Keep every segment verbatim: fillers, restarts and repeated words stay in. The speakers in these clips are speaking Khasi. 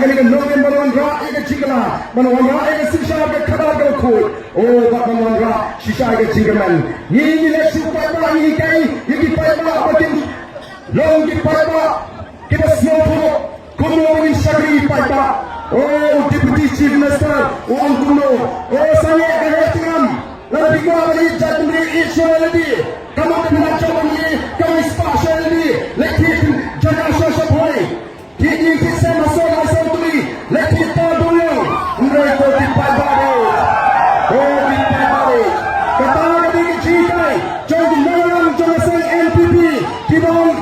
Ka nongrim ban wanrah ïa ka jingkylla, ban wanrah ïa ka synshar ka khadar ka bakhuid. O, bad ban wanrah shisha ïa ka jingkyrmen. Ngi ngi leh shuh paidbah, ngi hikai ïa ki paidbah ba kin long ki paidbah kiba sngewthuh kumno ngin shakri paidbah. O, u Deputy Chief Minister u ong kumno. O, sangeh ka heh tngam. Lada phi kwah ban ïeit jaitbynriew, ïeit shuwa ïalade. Ka mut phi la jop ban ïeit, ka mut spah shuwa ïalade. Leit thied jaka sha Shaphroi. Thied ïing thied sem ha Sohra ha Sawtuli, leit thied Tardewïong. Hynrei ko ki paidbah, ko ki paidbah, kata ka dei ka jinghikai jong ki nongïalam jong ka seng N P P, kiba ong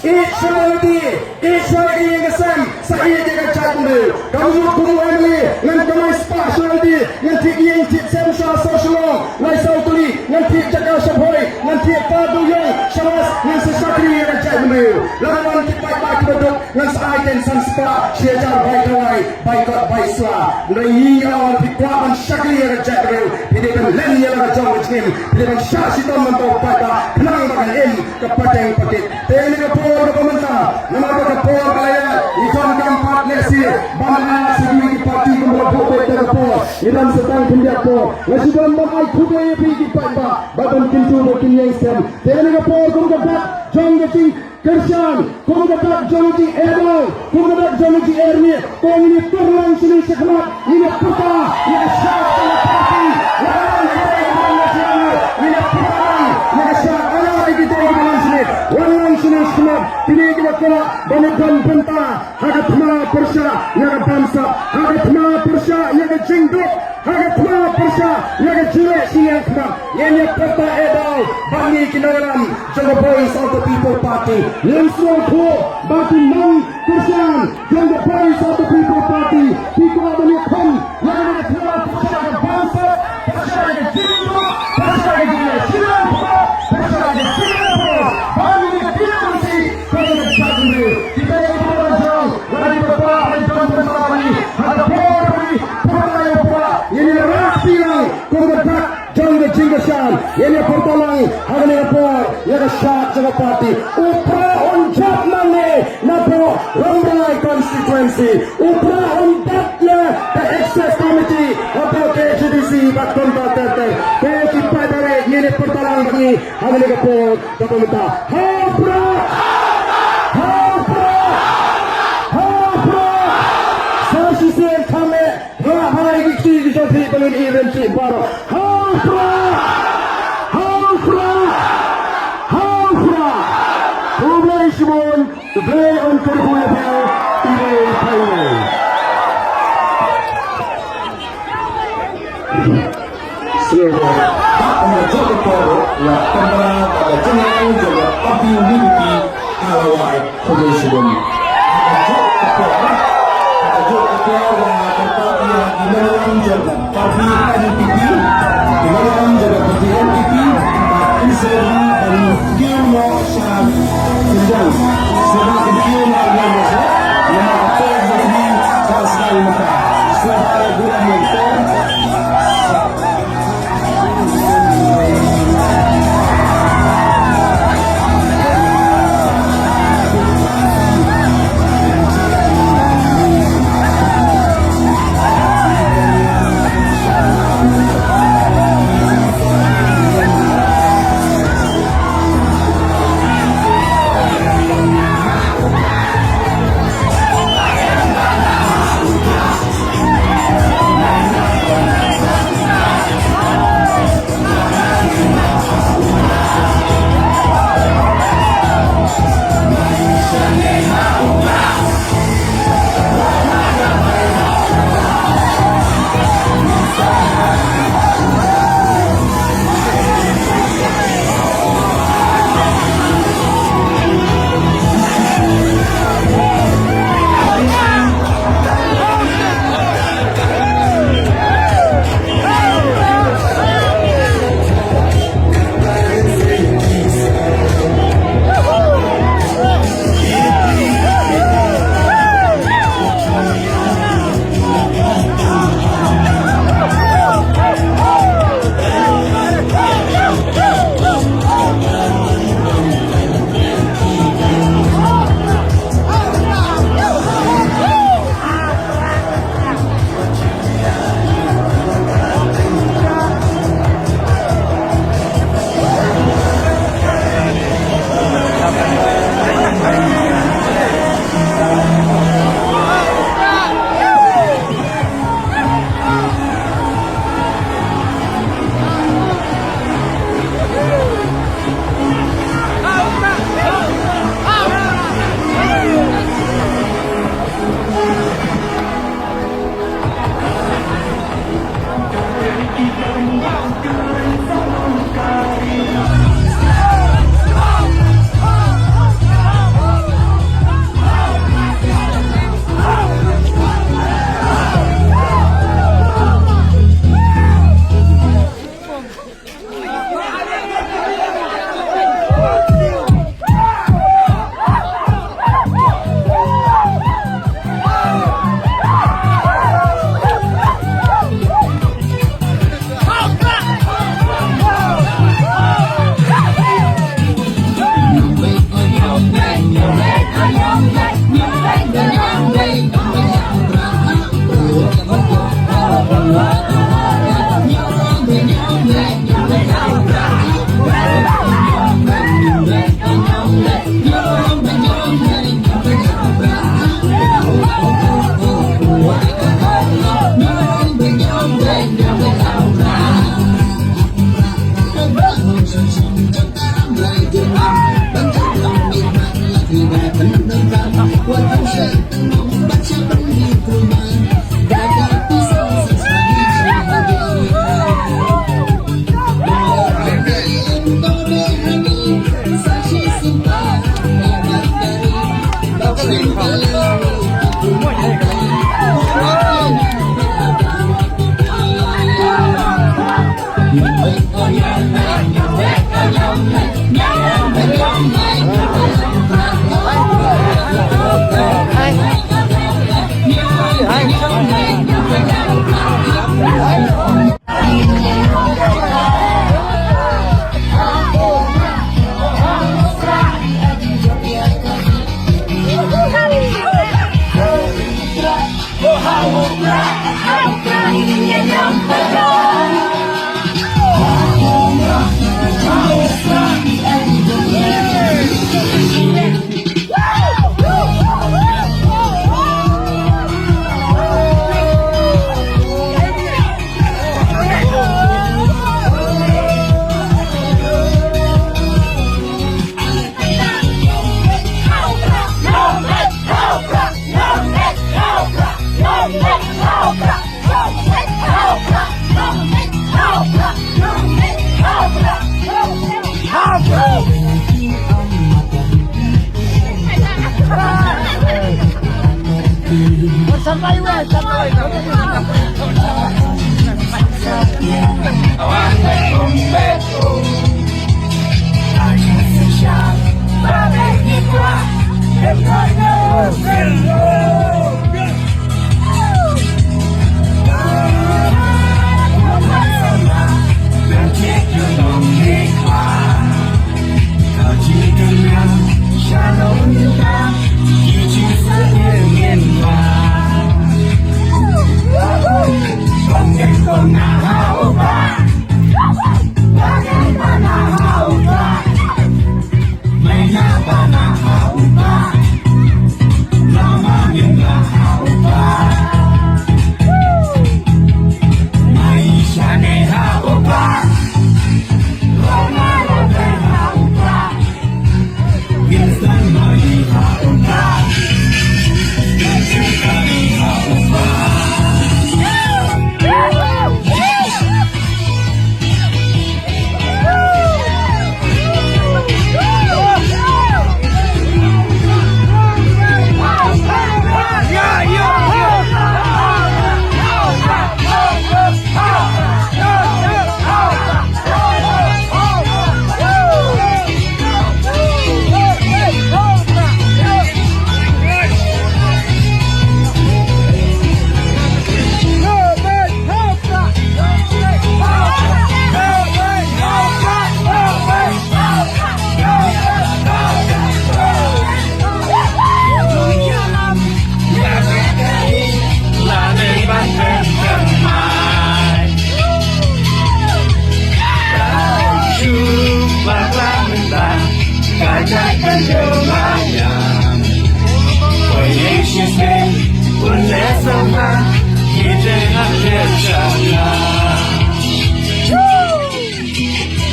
ïeit shuwa ïalade, ïeit shuwa ïa ka ïing ka sem, sa ïeit ïa ka jaitbynriew. Ka mut kum u M L A ngan kamai spah shuwa ïalade, ngan thied ïing thied sem sha Sohra Shillong, Lai Sawtuli, ngan thied jaka Shaphroi, ngan thied Tardewïong, sha West, ngan sa shakri ïa ka jaitbynriew. Lada wan ki paidbah kiba duk, ngan sa ai tang san spah shi hajar bai dawai, bai kot, bai sla. Hynrei ngi ong lada phi kwah ban shakri ïa ka jaitbynriew, phi dei ban len ïa la ka jong ka jingim, phi dei ban shah shitom ban tau paidbah, khnang ba kan im ka pateng pakit. Te kane ka por kaba mynta, namar ba ka por ka la ïaid, ngi donkam pat lehse ban ai sha kiwei ki party kumba la buh beit da ka por. Ngi dang sa tang khyndiat por. Nga shu don ban ai khublei ïa phi ki paidbah bad ban kyntu ba kin ïeng skhem. Te kane ka por kum ka dak jong ka jing kyrshan, kum ka dak jong ka jingeh daw, kum ka dak jong ka jingeh rieh, to ngin ïa tur lang shane shakhmat, ngin ïa pyrta ïa ka shad jong ka party, wan lang ïa ki dei kiba long shane, ngin ïa pyrta lang ïa ka shad, wan lang ïa ki dei kiba long shane, wan lang shane shakhmat, kine kiba kwah ban ïa don bynta ha ka thma pyrshah ïa ka bamsap, ha ka thma pyrshah ïa ka jingduk, ha ka thma pyrshah ïa ka jingleh shisha khmat. Ngin ïa pyrta eh daw bad ngi ki nongïalam jong ka Voice of the People Party. Ngin sngewthuh ba ki nongkyrshan jong ka Voice of the People Party ki kwah ban ïakhun ïa ka thma pyrshah ïa ka bamsap, pyrshah ïa ka jingduk, pyrshah ïa ka jingleh shisha khmat, pyrshah ïa ka jingleh khmat. Ba ngi ki nongkyrshan jong ka jaitbynriew. Kita ïa ka por ban jong, lada ki paidbah ban jong, ban jong, ban jong, ha ka por ban jong, por ban jong, por ban jong, ngin ïa rah biang kum ka dak jong ka jingkyrshan. Ngin ïa pyrta lang ha kane ka por ïa ka shad jong ka party. U Prah un jop nangne napoh Rambrai constituency. U Prah un bat ïa ka access committee hapoh K H A D C bad kumta ter ter. Ko ki paidbah, ngin ïa pyrta lang bad ngi ha kane ka por. Kaba mynta, ha u Prah! Ha u Prah! Ha u Prah! Sa shisien kham eh, ha ha ki kti ki jong phi ba ngin ïa rem ki baroh. Ha u Prah! Ha u Prah! Ha u Prah! Khublei shibun, U Blei un kyrkhu ïa phi, U Blei un kyrkhu. Sngewbha. Bad ka jong ka por la kynmaw ba ka jingïalang jong ka party U D P ka la wai khublei shibun. Ka jong ka por, ka jong ka por la kynmaw ïa ki nongïalang jong ka party N P P, ki nongïalang jong ka party N P P, ba kin sa ban kiew noh sha kyndong. Sngewbha kin kiew noh sha kyndong. Namar ka por jong ki ka sdang mynta. Sngewbha ïa ki nongïalang.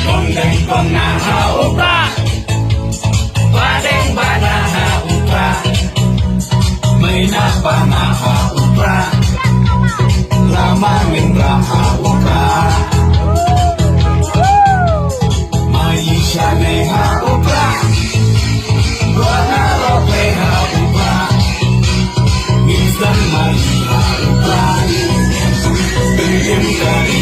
Kong deng kong na ha u Prah. Ba deng ba na ha u Prah. Mei na ba na ha u Prah. Lama min ba ha u Prah. Mai sha nei ha u Prah. Ba na ro pe ha u Prah. Min san mai ha u Prah. Bin im kari